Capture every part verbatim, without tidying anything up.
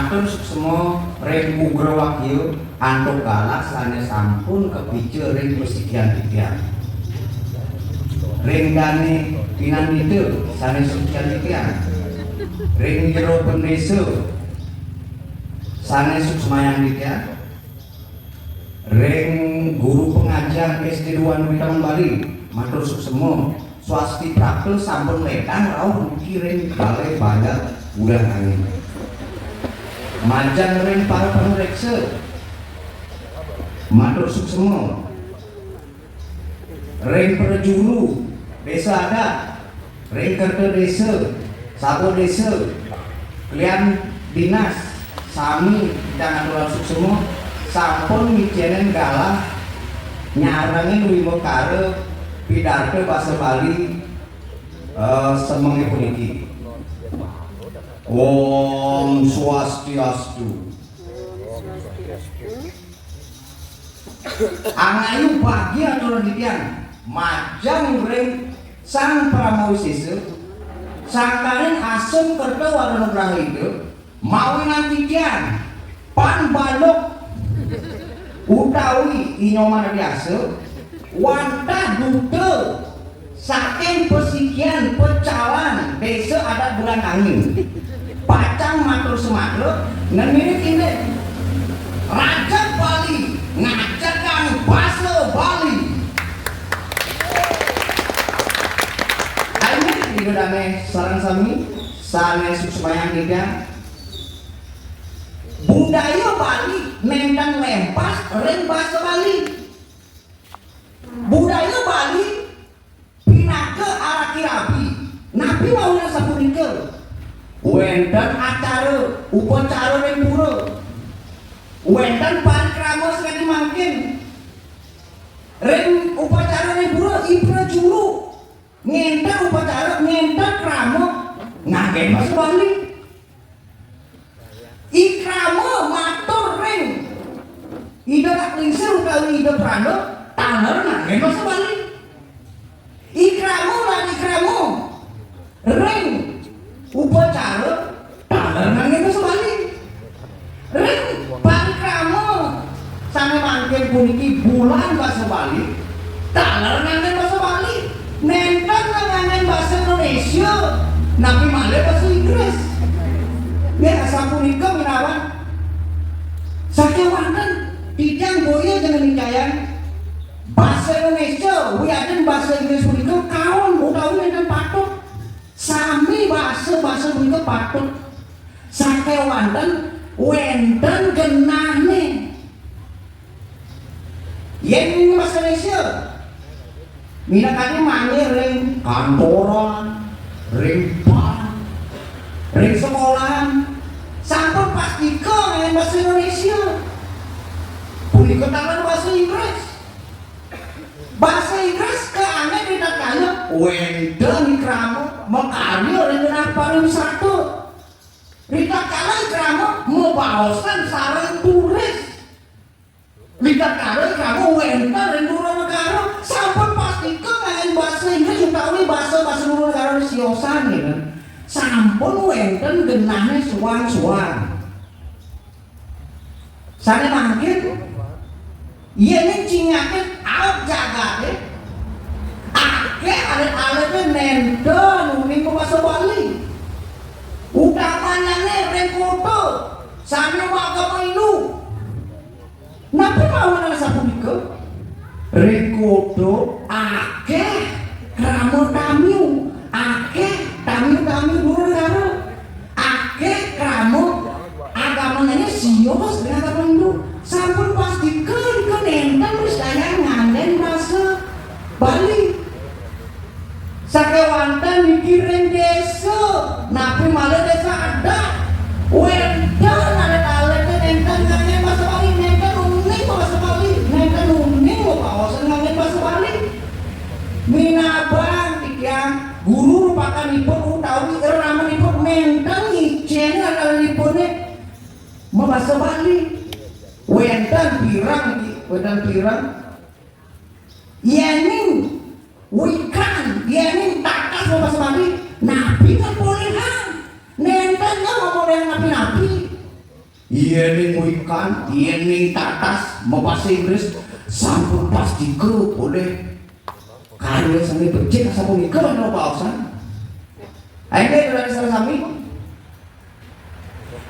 Matur suksma ring Ugra Wakya antuk galah sané sampun kapica ring pasikian titiang. Ring dané pinandita sané suksian titiang. Ring jero bendésa sané suksmayang titiang. Ring guru pangajar S D dua Witaman Bali, matur suksma. Swasti prapta sampun ledang rauh niki ring Balai Banjar Bulan Angin. Majeng ring para panureksa, matur suksma. Ring prajuru, désa adat, ring kerta désa, sabda désa, klian dinas, sami titiang aturang suksma, sampun ngicénin galah nyarengin wimbakara pidarta basa Bali, eh, semengé puniki. Om Swastiastu. Angayu bagia aturang titiang, majeng ring Sang Parama Wisesa, sangkaning asung kerta wara nugraha Ida, mawinan titiang, Pan Baluk, utawi I Nyoman Adiasa, wantah duta saking pasikian pecalang Désa Adat Bulan Angin. Pacang matur sumatra, ngeninin indik. Raja Bali, ngajegang basa Bali. Amin, Ida Dané sareng sami, sané suksmayang titiang. Budaya Bali nénten lempas ring basa Bali. Budaya Bali pinaka araki rabi. Napi mawinan sapunika? Wénten acara upacara ring pura. Wénten parikrama sakadi mangkin. Ring upacara ring pura, i prajuru ngénter upacara, ngénter krama nganggén basa Bali. I krama matur ring Ida Rak Lingsir utawi Ida Pranda, taler nganggén basa Bali. I krama lan i krama ring upacara, taler nganggén basa Bali. Ring parikrama sané mangkin puniki bulan basa Bali, taler nganggén basa Bali. Nénten nganggén basa Indonesia, napi malih basa Inggris. Nggih, asapunika menawi sakéwanten titiang boya jangan nicayan basa Indonesia, wiadin basa Inggris punika kaon utawi nénten patut. Sami basa-basa punika patut. Sakéwanten wénten genahné. Yén basa Indonesia, minakadi manggih ring kantoran, ring bank, ring sekolahan, sampun pastika nganggén basa Indonesia. Punika taler basa Inggris. Basa Inggris kaanggén ritatkala wénten krama makarya ring genah pariwisata. Ritatkala krama mabaosan sareng turis. Ritatkala krama wénten ring dura negara, sampun pastika nganggén basa Inggris utawi basa-basa dura negara siosan, ya kan? Sampun wénten genahné suang-suang. Sané mangkin, yén cingakin alit jagaté, akéh alit-alité nénten uning basa Bali. Utamanyané ring kota, sané maagama Hindu. Napi mawinan sapunika? Ring kota akéh krama tamiu, akéh tamiu-tamiu dura negara. Akéh krama agamanya sios ring agama Hindu. Sampun pastika nika nénten wis daya nganggén basa Bali. Sakéwanten niki ring désa, napi malih désa adat. Wénten alit-alité nénten nganggén basa Bali, nénten uning basa Bali, nénten uning mabaosan nganggén basa Bali. Minabang titiang, guru rupakanipun utawi ramanipun nénten ngicén alit-alité mabasa Bali. Wénten pirang niki, wénten pirang. Yéning wikan, yéning tatas mabasa Bali, napi kapolihan? Nénten nyak mapolihan napi-napi. Yéning wikan, yéning tatas, mabasa Inggris, sampun pastika polih. Karya sami becik sapunika manawi paosan. Inggih, Ida dané sareng sami.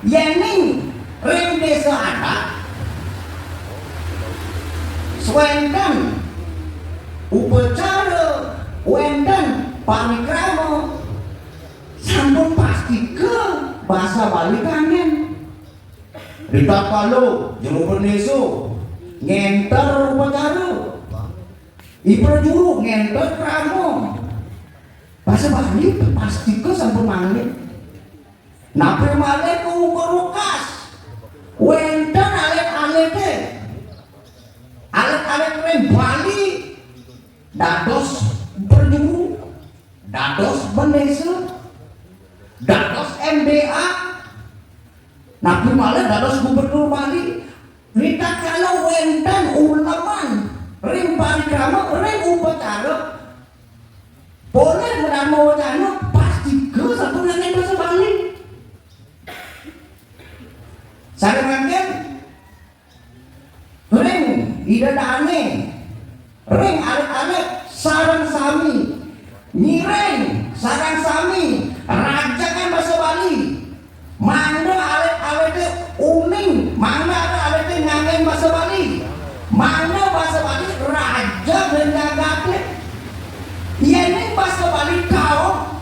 Yéning ring désa adat, wénten upacara, wénten parikrama, sampun pastika basa Bali kanggén. Ritatkala jero bendésa ngénter upacara, i prajuru ngénter krama, basa Bali pastika sampun malih. Napi malih ka ukur wekas? Wénten alit-alité. Alit-alité ring Bali dados prajuru, dados bendésa, dados M D A. Napi malih dados gubernur Bali. Ritatkala wénten uleman ring parikrama, ring upacara, polih madarma wacana, pastika sampun nganggén basa Bali. Sané mangkin ring Ida dané, ring alit-alité sareng sami, ngiring sareng sami rajegang basa Bali. Mangda alit-alité uning, mangda alit-alité nganggén basa Bali. Mangda basa Bali rajeg ring jagaté. Yéning basa Bali kaon,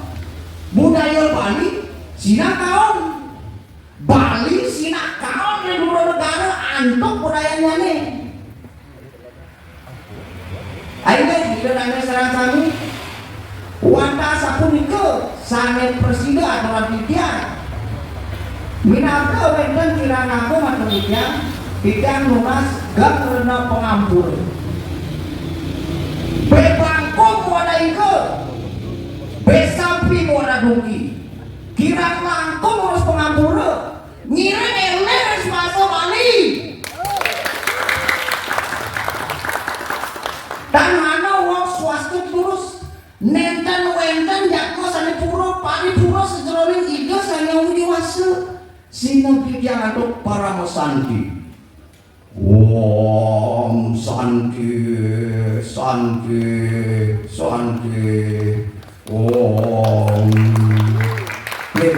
budaya Bali sinah kaon. Bali sinah kaon ring dura negara antuk budayanyané. Inggih, Ida dané sareng sami, wantah sapunika sané prasida aturan titiang. Minangka wénten kirang langkung matur titiang, titiang nunas geng rena pangampura. Bé bangkung wada ingka, bé sampi wada dungki. Kirang langkung nunas pangampura. Ngiring éling ring basa Bali. Tan manah wong swasta tulus. Nénten wénten jadma sané pura paripura sajeroning Ida Sang Hyang Widhi Wasa. Sineb titiang antuk parama santi. Om Santi, Santi, Santi, Om. Nggih.